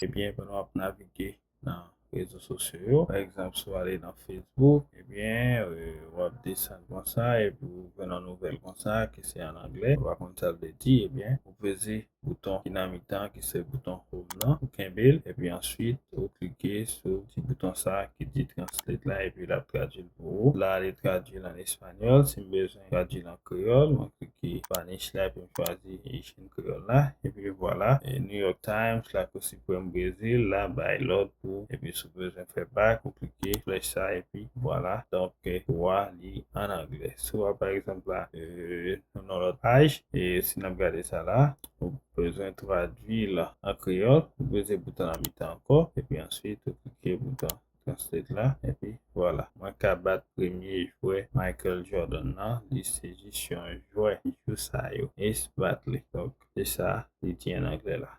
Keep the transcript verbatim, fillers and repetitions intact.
Ebyen, pandan w ap navige nan rezo sosyo yo, pa egzanp, si w ale nan Facebook, ebyen, w ap desann konsa, epi w jwenn yon nouvèl konsa ki se an anglè, ou pa konn sa l vle di, ebyen, ou peze bouton ki nan mitan, ki se bouton home nan, ou kenbe l, epi answit, ou klike sou ti bouton sa ki di translate la, epi l ap tradui l pou ou. La, li tradui l an espanyòl. Si m bezwen tradui l an kreyòl, mwen klike Spanish la, epi m chwazi Haitian Kreyòl la, epi vwala. E New York Times, La Cour Suprême Brezil, la, bay lòd pou, epi si w bezwen fè back, ou klike flèch sa, epi vwala. Donk, ou a li an anglè. Si w a, pa egzanp, la, nou nan lòt paj, e si n ap gade sa la, ou bezwen tradui l an kreyòl, ou peze bouton nan mitan ankò, epi answit, ou klike bouton translate la, epi vwala. Mwen ka bat premye jwè Michael Jordan nan, li se jis yon jwè jou sa yo. Ace Batley. Donk, se sa li di an anglè la.